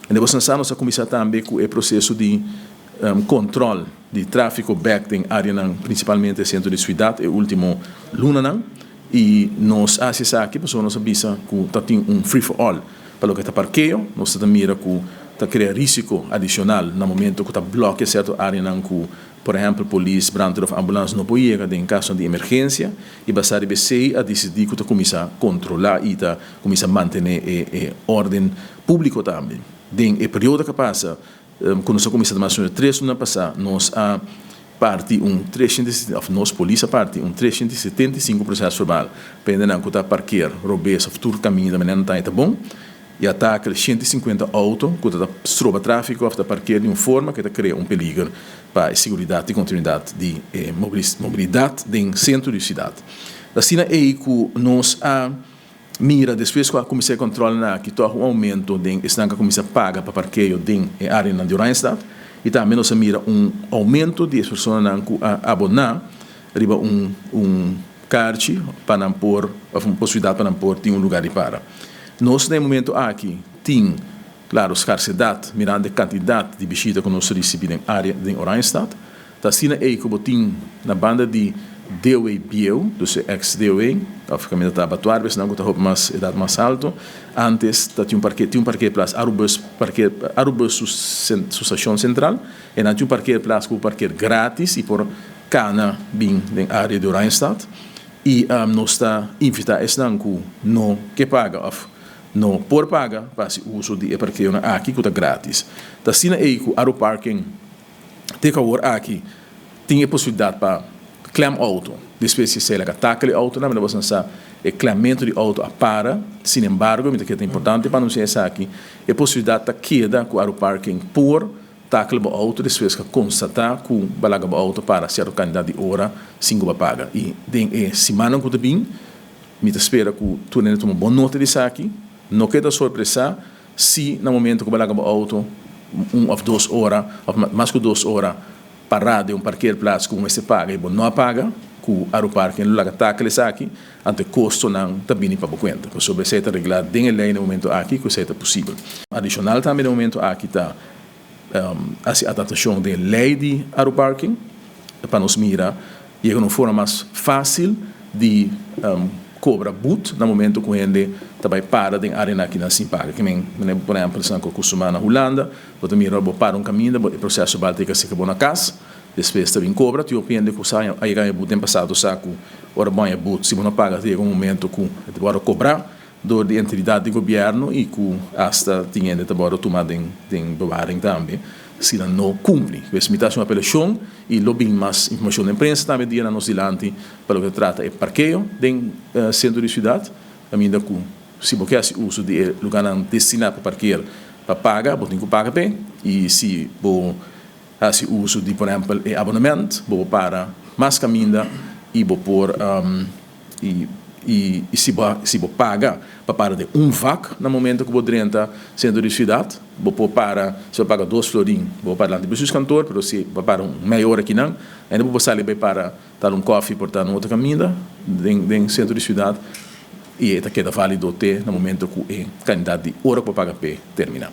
I boso sa, nos a kuminsá tambe ku e proseso di kontròl di tráfiko bèk den áreanan, prinsipalmente sentro di siudat, e último lunanan. I nos a hasi esaki pasobra nos a bisa ku ta tin un free for all pa loke ta parkeo. Nos ta mira ku ta krea risiko adishonal na momento ku ta blòkia sierto áreanan ku, por ehèmpel, polis, brandweer òf ambulans no por yega den kasonan di emergensia. I basá riba esei a disidí ku ta kuminsá kontrolá i ta kuminsá mantené e órden públiko tambe. Den e periodo ku a pasa, ku nos a kuminsá ta mas o menos 3 luna pasá, nos a parti un 300, òf nos polis a parti un 375 proces-verbaal pa hendenan ku ta parkeer robes òf tur kaminda manera nan ta bon, i a takel 150 outo ku ta stroba tráfiko òf ta parkeer di un forma ku ta krea un peliger pa e seguridat i kontinuidat di e mobilidat den sentro di siudat. Asina ei ku nos a mira despues ku a kuminsá e kòntròlnan aki tòg un oumento den esnan ku a kuminsá paga pa parkeo den e áreanan di Oranjestad, i tambe nos a mira un oumento di e personanan ku a aboná riba un karchi pa nan por òf un posibilidat pa nan por tin un lugá di para. Nos na e momento aki tin, klaro, skarsedat mirando e kantidat di bishita ku nos ta risibí den área den Oranjestad. Ta asina ei ku bo tin na banda di DOW bieu, dus e ex DOW, òf kaminda ta abatuar esnan ku ta hopi mas edat mas alto. Antes ta tin un parke tin un parkeerplaats Arubus parkeer Arubus su su stashon sentral e nan tin un parkeerplaats ku bo parkeer gratis i por kana bin den área di Oranjestad. I nos ta invitá esnan ku no ke paga òf no por paga pa hasi uso di e parkeonan aki ku ta gratis. Ta asina ei ku Aruparking te ku awor aki tin e posibilidat pa klem outo. Despues di esei laga takel e outonan, mi ta boso sa e klemmentu di outo a para. Sin embargo, mi ta kere ta importante pa anunsia esaki, e posibilidat ta keda ku Aruparking por takel bo outo despues ku a konstatá ku bo a laga bo outo para sierto kantidat di ora sin ku bo a paga. I den e simannan ku ta bin, mi ta spera ku tur hende tuma bon nota di esaki, no keda sorpresá Si na momento ku bo laga bo outo un òf dos ora òf mas ku 2 ora pará den un parkeerplaats ku bo mester paga i bo no a paga, ku Aruparking lo laga takel esaki, anto e kostonan ta bini pa bo kuenta. Pasobra esei ta reglá den e lei na e momento aki ku esei ta posibel. Adishonal tambe na e momento aki ta hasi adaptashon den e lei di Aruparking pa nos mira yega na un forma mas fásil di kobra but na momento ku hende ta bai para den áreanan akinan sin paga. Ke men, manera por ehèmpel esnan ku a kustumá na Hulanda, bo ta mira bo para un kaminda, bo e proseso bal ta yega serka bo na kas, despues ta bin kobra. Tin hopi hende ku sa a yega haña but den pasado sa ku ora bo haña but si bo no paga ta yega un momento ku e ta wòrdu kobrá dor di entidat di gobièrnu i ku asta tin hende ta wòrdu tuma den den bewaring tambe si nan no kumpli. Pues mi ta hasi un apelashon i lo bin mas informashon den prensa tambe dianan nos dilanti pa loke ta trata e parkeo den sentro di siudat, kaminda ku si bo ke hasi uso di e lugánan destiná pa parker pa paga, bo tin ku paga p'e i si bo hasi uso di por ehèmpel e abonement bo por para mas kaminda i bo por i i si bo si bo paga pa para den un vak na momento ku bo drenta sentro di siudat bo por para, si bo paga 2 florin bo por para dilanti bestuurskantoor, pero si bo para un mei ora akinan ainda bo por sali bai para tal un kòfi por ta na otro kaminda den den sentro di siudat i e ta keda válido te na momento ku e kandidat di ora ku bo paga p'e terminá.